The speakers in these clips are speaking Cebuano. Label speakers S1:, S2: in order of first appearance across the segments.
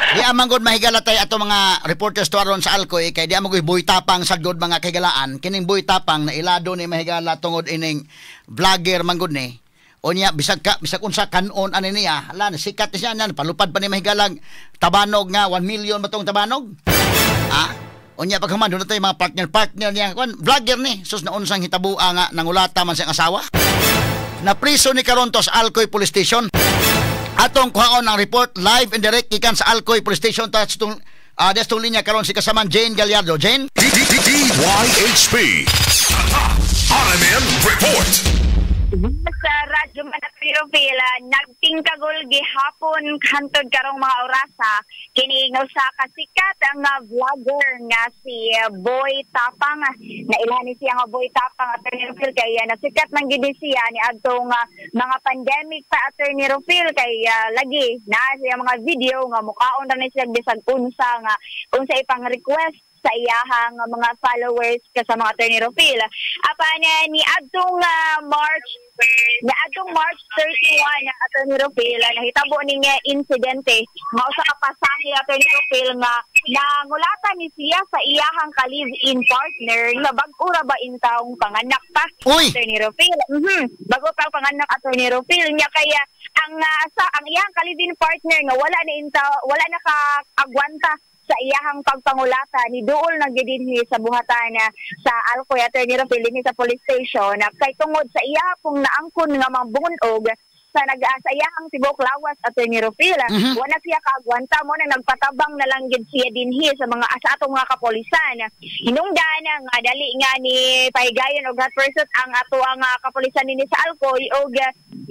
S1: Di amang gud mahigala tay ato mga reporters to aron sa Alcoy kay di amang gud Boy Tapang sa gud mga kahigalaan. Kining Boy Tapang na ilado ni mahigala tungod ining vlogger man gud ni. Unya bisag ka bisag unsa kanon ani niya, hala sikat ni siya niyan, palupad pa ni mahigalang tabanog nga 1 million ba tong tabanog? Ah, unya paghuman doon na tayo mga partner niya kuan vlogger ni sus na unsang hitabua nga nangulata man siyang asawa. Napriso ni karon to sa Alcoy Police Station. Atong kuhaon ang report live and direct gikan sa Alcoy Police Station touch tong destong linya karon si kasaman Jane Gallardo. Jane?
S2: DYHP. RMN Report.
S3: Sa Radyo Manatiro Villa, nagtingkagol gihapon hantod karong mga orasa kini nga usa ka sikat ang vlogger nga si Boy Tapang. Nailhan ni siya nga Boy Tapang, Attorney Rufil, kay nasikat man gid siya ni adtong mga pandemic pa, Attorney Rufil, kay lagi naa siya mga video nga mukaon ra ni siya bisag unsa nga unsa ipang request sa iyahang mga followers kasama Attorney Rufil. Apan ni adtong March ni adtong March 31, Attorney Rufil, nahitabo ni nga insidente nga usa ka pasahe, Attorney Rufil, nga nangulata ni siya sa iyahang ka-live-in partner nga bag-o ra ba intawong panganak pa.
S1: Uy!
S3: Attorney Rufil. Bago pa ang panganak, Attorney Rufil, nya kaya ang sa ang iyahang ka-live-in partner nga wala na intaw, wala na ka-agwanta sa iyahang pagpangulata, ni duol na gid dinhi sa buhatan na sa Alcoy, Attorney Rufil, dinhi sa police station na kay tungod sa iya pong naangkon nga mga bunog sa nag sa iyahang tibok lawas, Attorney Rufil. Wala siya kaagwanta mo nang nagpatabang na lang gid siya dinhi sa mga sa atong mga kapolisan. Hinungdan nga dali nga ni pahigayon og hot pursuit ang ato ang kapolisan dinhi sa Alcoy og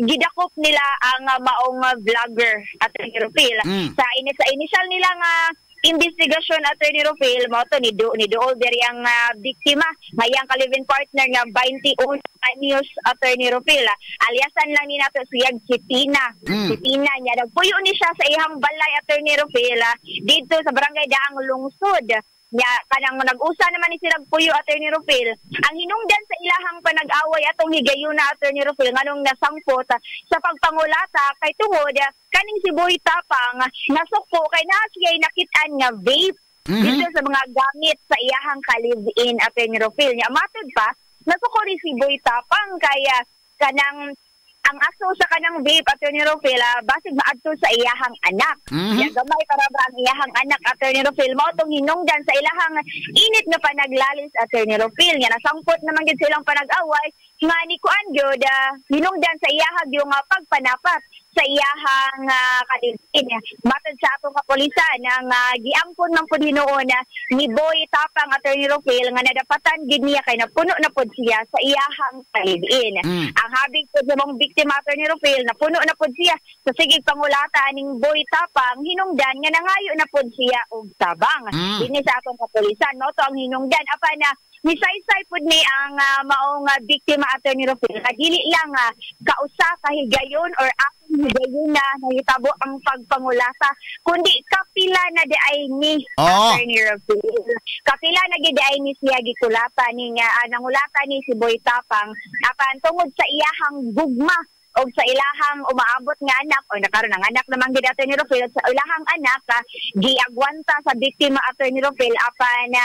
S3: gidakop nila ang maong vlogger, Attorney Rufil. Sa initial nila nga investigasyon, Attorney Rufil, mo to ni duol diri ang biktima ngayang ka-live-in partner nga 21 anyos, Attorney Rufil. Aliasan lang ni nato siya si Tina. Si Tina niya nagpuyo ni siya sa iyang balay, Attorney Rufil, didto sa barangay Daang Lungsod. Nya kanang nag-usa naman ni sila puyo, Attorney Rufil. Ang hinungdan sa ilahang panag-away atong higayuna, Attorney Rufil, nganong nasangpot sa pagpangulata kay tungod kaning si Boy Tapang nasuko kay naa siya'y nakit-an nga vape dito sa mga gamit sa iyahang ka-live-in, Attorney Rufil. Nya matod pa nasuko ni si Boy Tapang kaya kanang ang aso sa kanang vape, Attorney Rufil, basig maadto sa iyahang anak. Ya gamay para ba ang iyahang anak, Attorney Rufil, mao tong hinungdan sa ilahang init nga panaglalis, Attorney Rufil. Nga nasangpot naman gid silang panag-away nga ni kuan gyud hinungdan sa iyahag yung pagpanapat sa iyahang ka-live-in. Matod sa atong kapolisan ang giangkon man pud hinuon ni Boy Tapang, Attorney Rufil, nga nadapatan gid niya kay napuno na pud siya sa iyahang ka-live-in. Ang habig pud sa mong biktima, Attorney Rufil, napuno na pud siya sa sigig pangulata ning Boy Tapang, hinungdan nga nangayo na pud siya og tabang. Dinhi sa atong kapolisan mao to ang hinungdan. Apan na misaysay pud ni ang maong biktima, Attorney Rufil, dili lang kausa ka higayon or akong higayon na nahitabo ang pagpangulata, kundi kapila na di ay ni Attorney Rufil. Kapila na gid ay ni siya gikulata ni nga nangulata ni si Boy Tapang apan tungod sa iyahang gugma og sa ilahang umaabot nga anak o nakaron ang anak naman gid, Attorney Rufil, sa ilahang anak giagwanta sa biktima, Attorney Rufil. Apan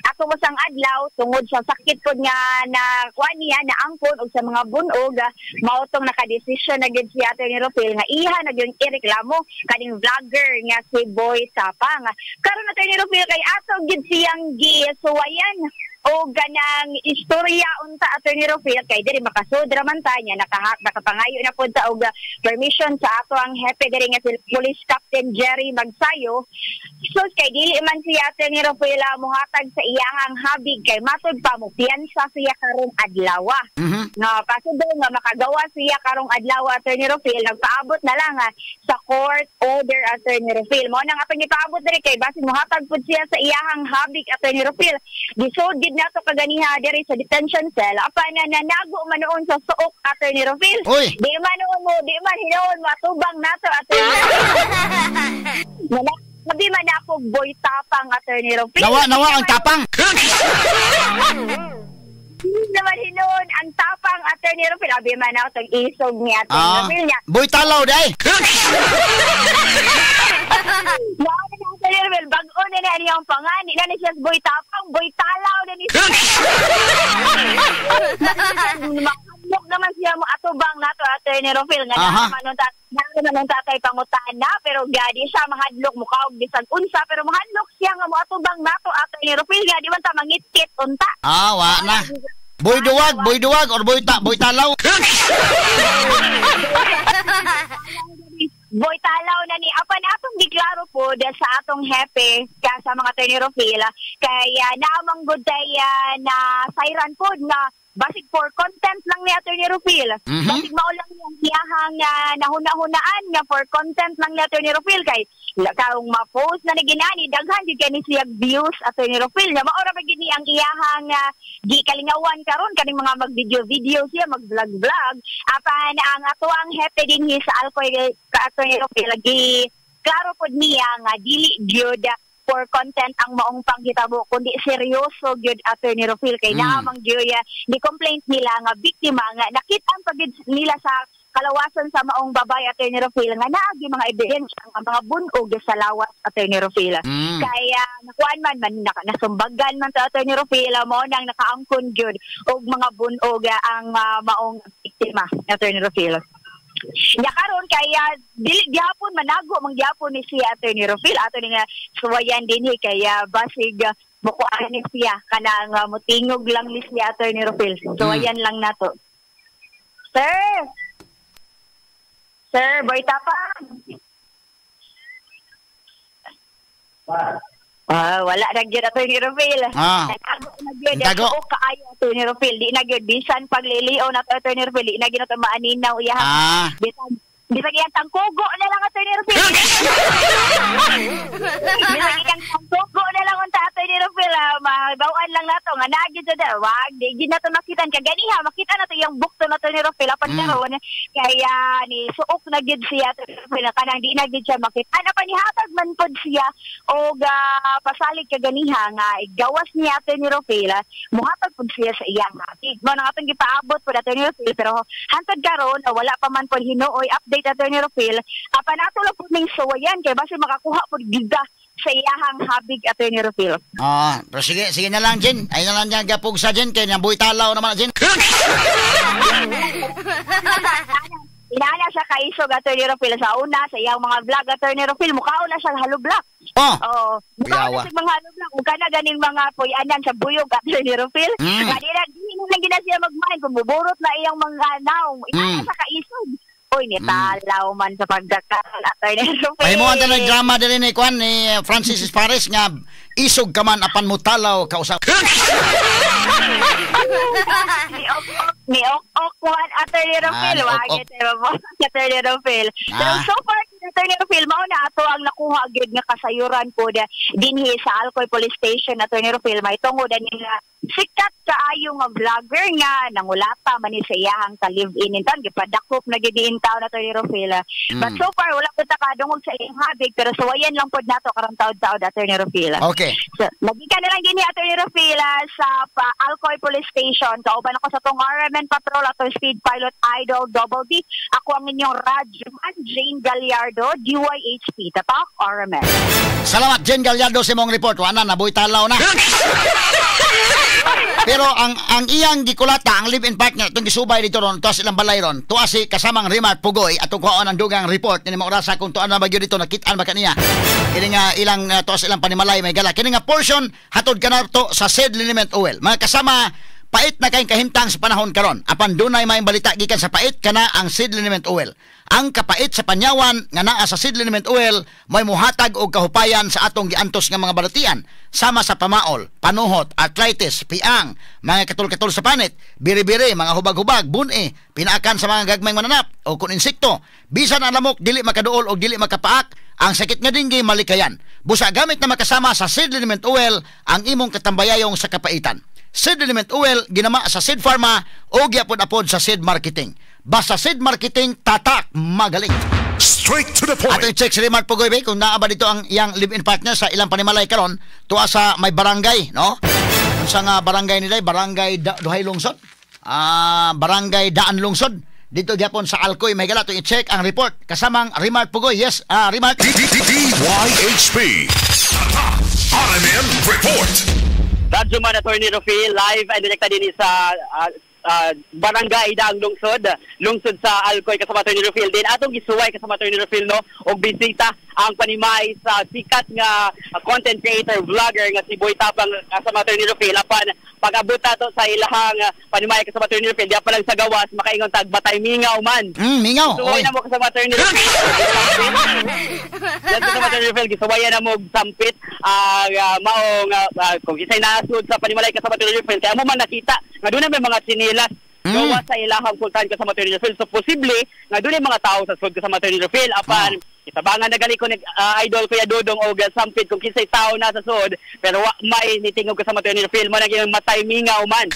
S3: ato sang adlaw tungod sa sakit pod nga na kuan niya naangkon og sa mga bunog, mao tong nakadesisyon na gid si Attorney Rufil nga iha na gyud ireklamo kaning vlogger nga si Boy Tapang. Karon, Attorney Rufil, kay ato gid siyang gisuwayan o ganang istorya unta, Attorney Rufil, kay diri makasudra man ta niya nakapangayo na pud ta og permission sa ato ang hepe diri nga si Police Captain Jerry Magsayo. So kay dili man siya, Attorney Rufil, mohatag sa iyahang habig kay matud pa mo piyansa siya karong adlaw. Nga possible nga makagawa siya karong adlaw, Attorney Rufil, nagpaabot na lang sa court order, Attorney Rufil. Mao na nga atong gipaabot diri kay basin mohatag pud siya sa iyahang habig, Attorney Rufil. Gisod gid nato kaganiha diri sa detention cell apan na nanago man noon sa suok, Attorney Rufil. Di man noon mo, di man hinuon matubang nato, Attorney Rufil. Sabi man ako Boy Tapang, Attorney Rufil.
S1: Nawa ang tapang.
S3: Naman hinuon ang tapang, Attorney Rufil. Abi man ako tong isog ni Attorney Rufil niya.
S1: Boy Talaw day.
S3: iyang pangani na ni siya boy tapang, boy talaw na ni siya. Mahadlok naman siya mo atubang nato, Attorney Rofil, nga naman nung tatay pangutana, pero gadi siya mahadlok mukaog bisag unsa, pero mahadlok siya nga moatubang nato, Attorney Rofil, nga di man ta mangitkit unta.
S1: Ah, wa na. Boy duwag or boy talaw.
S3: Boy talaw na ni apan atong giklaro po sa atong hepe ka sa mga Attorney Rofil, kaya naamang good day na siren po na basig for content lang ni Attorney Rufil.
S1: Mm-hmm.
S3: Basig mao lang yung iyahang nahuna-hunaan nga for content lang ni Attorney Rufil kay kaong ma-post na ni ginani daghan jud kay ni siya views, Attorney Rufil, nga mao ra ba gid ni ang iyahang gikalingawan karon kaning mga mag-video-video siya, mag-vlog-vlog. Apan ang ato ang hepe dinhi sa Alcoy ka Attorney Rufil gi klaro pod niya nga dili gyud for content ang maong panghitabo kundi seryoso gyud, Attorney Rufil, kay naamang gyud ni complaint nila nga biktima nga nakita ang pagid nila sa kalawasan sa maong babay, Attorney Rufil, nga naagi mga ebidensya nga mga bunog sa lawas, Attorney Rufil. Kaya nakuan man nasumbagan man ta, Attorney Rufil, mao nang nakaangkon gyud og mga bunog ang maong biktima, Attorney Rufil. Ya karon kaya dili gyapon manago mang gyapon ni siya, Attorney Rufil, ato ni nga suwayan dinhi kaya basig mukuan ni siya kanang mutingog lang ni siya, Attorney Rufil. Suwayan lang nato. Sir, boy tapang. Wala na gyud, Attorney Rufil. Nagago na gyud.
S1: Nagago.
S3: O kaayo, Attorney Rufil. Di na gyud bisan paglilion na Attorney Rufil, di na gyud nato maaninaw iyaha. Bisan iyang tangkugo na lang, Attorney Rufil. Bisan iyang tangkugo na lang unta, Attorney Rufil. Mabawan lang nato nga naa gyud sa wag di gyud nato makitan kay ganiha makita nato iyang bukto na Attorney Rufil apan karon kaya ni suok na gyud siya, Attorney Rufil, kanang di na gyud siya makita. Ana pa nihatag man pod siya og pasalig kaganiha nga gawas niya, Attorney Rufil, muhatag pod siya sa iyang hatid. Mao nang atong gipaabot pod, Attorney Rufil, pero hantod karon wala pa man pod hinuoy update, Attorney Rufil. Apan ato lang pod ning suwayan kay basi makakuha pod gida sa iyahang habig, Attorney Rufil.
S1: Pero sige na lang, Jen. Ay na lang dyan gapugsa, Jen, kay nang buhay talaw naman, Jen.
S3: Inaana siya kaisog, Attorney Rufil, sa una sa iyang mga vlog, Attorney Rufil, mukhaon na siya halublak. Oo. Mukhaon na siya mga halublak. Mukha na ganing mga puyanan sa buyog, Attorney Rufil. Kanina, di na lang gina siya magmain. Kung buburot na iyang mga naong, inaana siya kaisog. Uy, nitalaw man sa pagdakal, Attorney Rufil.
S1: Pahimuan ta ng drama din ni Kwan, ni Francis Pares nga isog ka man apan mo talaw kausap.
S3: Ni ok-ok kuan, Attorney Rufil. Wag mo, Attorney Rufil. Pero so far, Attorney Rufil, mao na ato ang nakuha gyud nga kasayuran po dinhi sa Alcoy Police Station, Attorney Rufil, may tungod ani nga sikat kaayo nga vlogger nga nangulata man ni sa iyahang ka-live-in in town, gipadakop na gid in town, Attorney Rufil. But so far wala pud ta kadungog sa iyang habig, pero suwayan lang pod nato karong taud-taud, Attorney Rufil.
S1: Okay.
S3: So, magikan na lang dinhi, Attorney Rufil, sa Alcoy Police Station. Kauban ako sa tong RMN Patrol ato Speed Pilot Idol Double D. Ako ang inyong radyoman, Jane Gallardo, DYHP, Tatak RMN.
S1: Salamat, Jane Gallardo, sa imong report. Wala na, nabuhi talaw na. Pero ang iyang gikulata, ang live-in partner, itong gisubay dito ron, tuwa silang balay ron, tuwa si kasamang Rimar Pugoy, atong kuhaan ang dugang report, kini maurasa kung tuan na bagyo dito, nakitaan ba kaniya. Kini nga ilang, tuwa silang panimalay, may gala. Kini nga portion, hatod ka na to sa Seed Liniment Oil. Mga kasama, pait na kayong kahimtang sa panahon karon. Apan dunay maayong balita gikan sa pait kana ang Seed Liniment Oil. Ang kapait sa panyawan nga naa sa Seed Liniment Oil may muhatag og kahupayan sa atong giantos nga mga balatian sama sa pamaol, panuhot, arthritis, piang, mga katol-katol sa panit, biri-biri, mga hubag-hubag, buni, pinaakan sa mga gagmayng mananap o kun insekto. Bisan ang lamok dili makaduol o dili makapaak, ang sakit nga dinggi malikayan. Busa gamit na makasama sa Seed Liniment Oil ang imong katambayayong sa kapaitan. Seed Liniment Oil ginama sa Seed Pharma o gyapon-apod sa Seed Marketing. Basta Seed Marketing, tatak magaling.
S2: Straight to the point.
S1: Ato i-check si Rimar Pugoy bay kung naa ba dito ang iyang live-in partner sa ilang panimalay karon tuwa sa may barangay, no? Unsa nga barangay nila? Barangay Duhay Lungsod? Barangay Daan Lungsod. Dito gyapon sa Alcoy, may gala. Ato i-check ang report kasamang Rimar Pugoy. Yes, Rimar.
S2: DYHP. Tatak RMN Report.
S4: Radyo Man, Attorney Rufil, live and direkta din sa Barangay Daang Lungsod, lungsod sa Alcoy, kasama Attorney Rufil din. Atong gisuway, kasama Attorney Rufil, no, og bisita ang panimay sa sikat nga content creator, vlogger nga si Boy Tapang, kasama Attorney Rufil. Apan pag-abot nato sa ilahang panimay, kasama Attorney Rufil, diya pa lang sa gawas makaingon tag batay mingaw man.
S1: Mingaw.
S4: Suway
S1: Oy.
S4: na mo, kasama Attorney Rufil. Yan, kasama Attorney Rufil, gisuwayan na mo og sampit ang maong kung isa'y nasud sa panimalay, kasama Attorney Rufil, kaya mo man nakita nga doon na may mga tsinilas gawa sa ilahang sultan, kasama Attorney Rufil. So posible nga doon yung mga tao sa sud, kasama Attorney Rufil. Apan itabangan na gali ko ni idol Kuya Dodong og sampit kung kinsay tao na sa sud, pero wa may nitingog, kasama Attorney Rufil, mo naging matay mingaw man.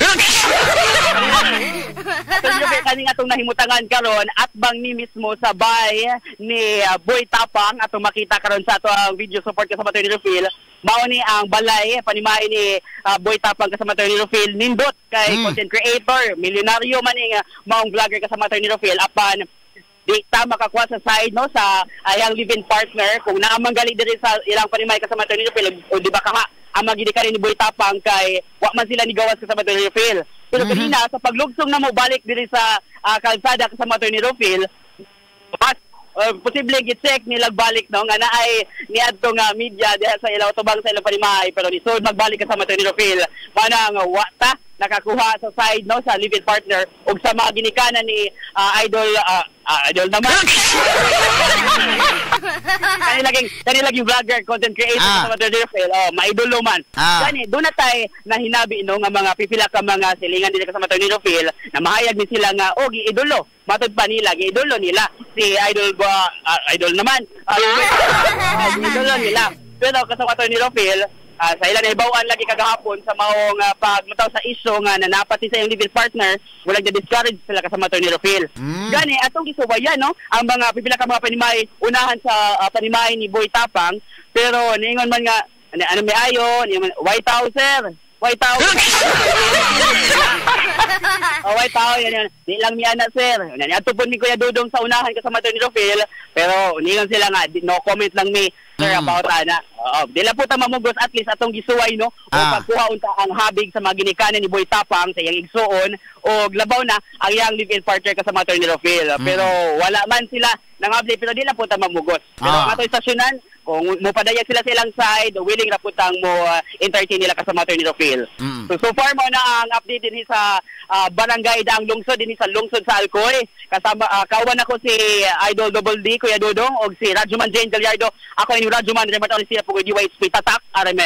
S4: Attorney Rufil, kaning atong nahimutangan karon at bang ni mismo sa bay ni Boy Tapang, atong makita karon sa ato ang video support, kasama Attorney Rufil. Mao ni ang balay panimay ni Boy Tapang, kasama Attorney Rufil. Nindot kay content creator, milyonaryo man ning maong vlogger, kasama Attorney Rufil. Apan di ta makakuha sa side, no, sa ayang live-in partner kung naamang gali diri sa ilang panimay, kasama Attorney Rufil, o di ba kaha ang magidi ka ni Boy Tapang kay wa man sila ni gawas, kasama Attorney Rufil. Pero kanina sa paglugsong na mo balik diri sa kalsada, kasama Attorney Rufil, mas posible gi-check nila balik, no, nga naay niadto nga media diha sa ilaw tubang sa ilang panimay, pero ni sud magbalik, kasama Attorney Rufil, manang wa ta nakakuha sa side, no, sa live-in partner ug sa mga ginikanan ni idol idol naman kani laging vlogger, content creator sa Attorney Rufil, oh, maidolo man. Gani doon na tay nahinabi, no, nga mga pipila ka mga silingan dili, kasama Attorney Rufil, na mahayag ni sila nga oh, giidolo matod pa nila, giidolo nila si idol ba, idol naman, giidolo nila. Pero kasama Attorney Rufil, sa ilang nahibaw-an lagi kagahapon sa maong paglutaw sa isyu nga nanapati sa iyong live partner, wala na-discourage sila, kasama Attorney Rufil. Gani atong gisuwayan, no, ang mga pipila ka mga panimay unahan sa panimay ni Boy Tapang, pero niingon man nga ano, ano may ayo niingon, "White House, sir, White House." Oh, White House yan, yan. Di lang miya na, sir. Yan, ato po ni Kuya Dudong sa unahan, kasama Attorney Rufil, pero niingon sila nga no comment lang mi, sir, about ana. Oo, di lang po ta mamugos, at least atong gisuway, no, o pagkuha unta ang habig sa mga ginikanan ni Boy Tapang sa iyang igsuon o labaw na ang iyang live-in partner, kasama Attorney Rufil. Pero wala man sila nangabli, pero di lang po ta mamugos. Pero ang ato istasyonan, kung mopadayag sila sa ilang side, willing ra po tang mo entertain nila, kasama Attorney Rufil. So, so far mo na ang update din sa Barangay Daang Lungsod din sa lungsod sa Alcoy. Kasama kauban ako si Idol Double D, Kuya Dodong, og si Radyoman Jane Gallardo. Ako ni Radyoman Remat Olisira po, DYHP Tatak RMN.